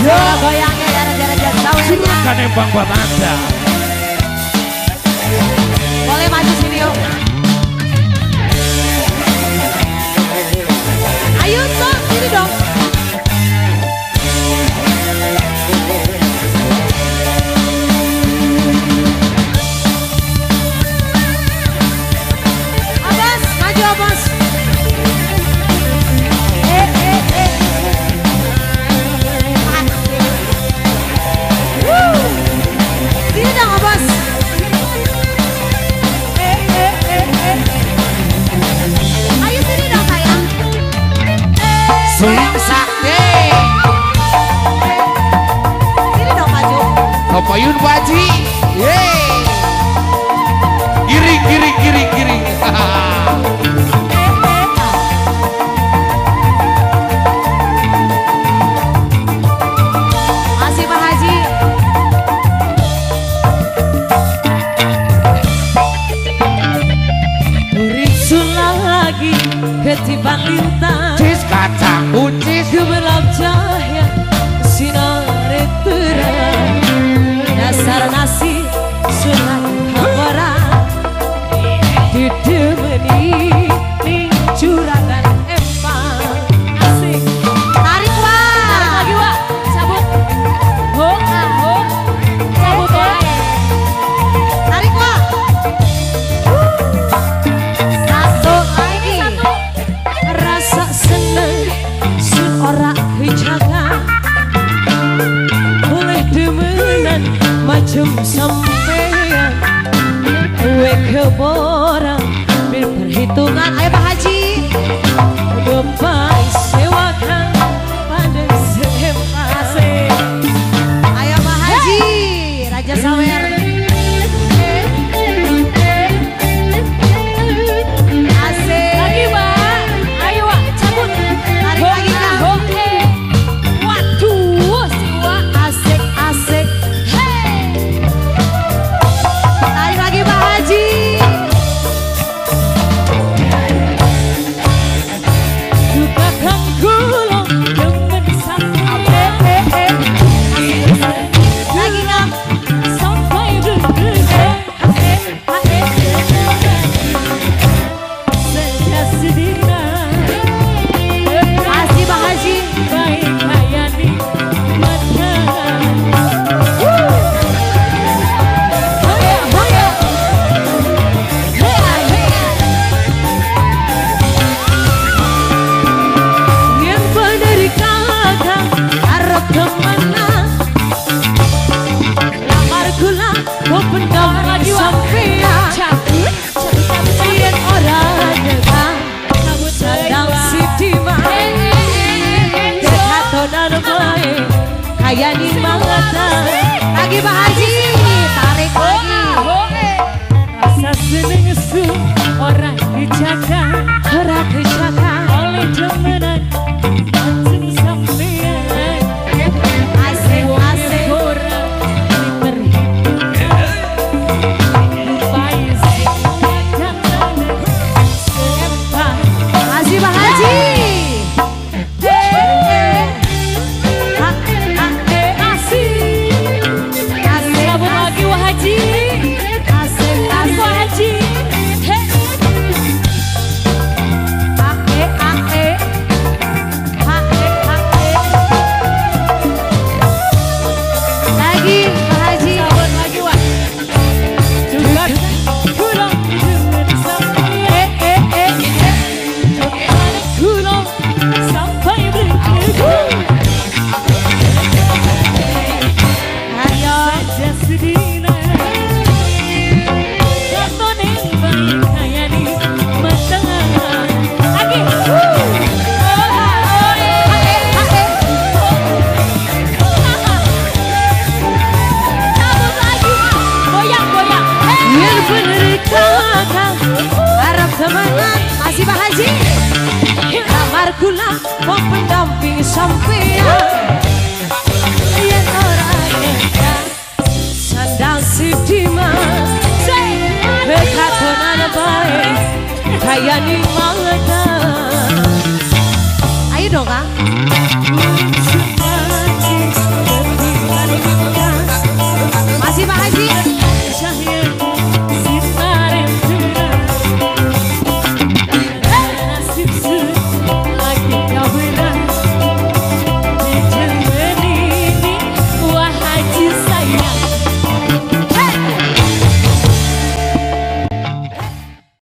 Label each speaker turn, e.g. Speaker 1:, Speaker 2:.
Speaker 1: Raja.
Speaker 2: Goyangnya ya Raja-Raja Sawernya.
Speaker 1: Silakan empang buat Anda.
Speaker 2: Boleh maju sini yuk. Ayo sok sini dong. Abbas, maju Abbas. Sini dong Abbas. Ayo sini dong sayang.
Speaker 1: Swing sakti.
Speaker 2: Sini dong maju.
Speaker 1: Kopayun Baji. Yeay. Giring giring giring giring.
Speaker 2: Masih Pak Haji. Urip sulah lagi ketiban lintang.
Speaker 1: Cis kacang ucis.
Speaker 2: Gemerlap cahaya sinar terang. Dasar nasi surat hawara didemeni ning juragan empang. Asik. Tarik Wak. Tarik lagi Wak. Cabut. Ho ho. Cabut ya. Tarik Wak. Satu lagi. Rasa seneng sun ora kejaga. Oleh demenan macem sampean. Kowe keborang bir perhitungan. Ayo Pak Haji. Gempai sewakan pandai sehempase. Ayo Pak Haji, Raja Sawer. Asik.
Speaker 3: Lagi Wak. Ayo Wak, cabut.
Speaker 2: Tarik lagi Kak.
Speaker 3: Waduh, si Wak.
Speaker 2: Asik asik.
Speaker 3: Hey.
Speaker 2: Tarik lagi Pak Haji.
Speaker 3: Duka kang kula demen sampeyan.
Speaker 2: Lagi Kang.
Speaker 3: Sampai berdekat. Sejak sedina.
Speaker 2: Masih Pak Haji.
Speaker 3: Baik kayani mata. Hoya hoya. Hey hey.
Speaker 2: Yang bener kakak arep kemana? Lamar kula kok pendam
Speaker 3: Lagi Wak.
Speaker 2: sampean.
Speaker 3: Cabut, cabut, cabut, cabut.
Speaker 2: Yen ora nyekang
Speaker 3: Cabut
Speaker 2: sandang
Speaker 3: Wak.
Speaker 2: sidima. Kekatonan bae kaya ning mata. Lagi Pak Haji, tarik lagi.
Speaker 3: Rasa seneng su ora dijaga,
Speaker 2: Ora kejaga.
Speaker 3: oleh demenan macem sampean.
Speaker 2: Asik asik.
Speaker 3: Ora diperhitungkan. Lupai sewajan seempang.
Speaker 2: Masih Pak Haji. Ha, ha,
Speaker 3: Asik.
Speaker 2: Asik.
Speaker 3: Cabut lagi Wak Haji.
Speaker 2: Asik
Speaker 3: Tarik Wak
Speaker 2: asik.
Speaker 3: Haji. Hey.
Speaker 2: A E A E. A E A E. Lagi Pak Haji.
Speaker 3: Cabut lagi Wak. Juga kula demen sampean. Kula sampai berdekat.
Speaker 2: Ayo.
Speaker 3: Saja sedina. Katone baik kayani mata. Lagi.
Speaker 2: A E A E.
Speaker 3: Cabut lagi. Goyang goyang.
Speaker 2: Yang bener kakak arep temenan. Masih Pak Haji. Lamar kula kok pendamping sampean. Yen ora nyekang sandang sidima. Kekatonan bae kaya ning mata. Ayo dong Kang.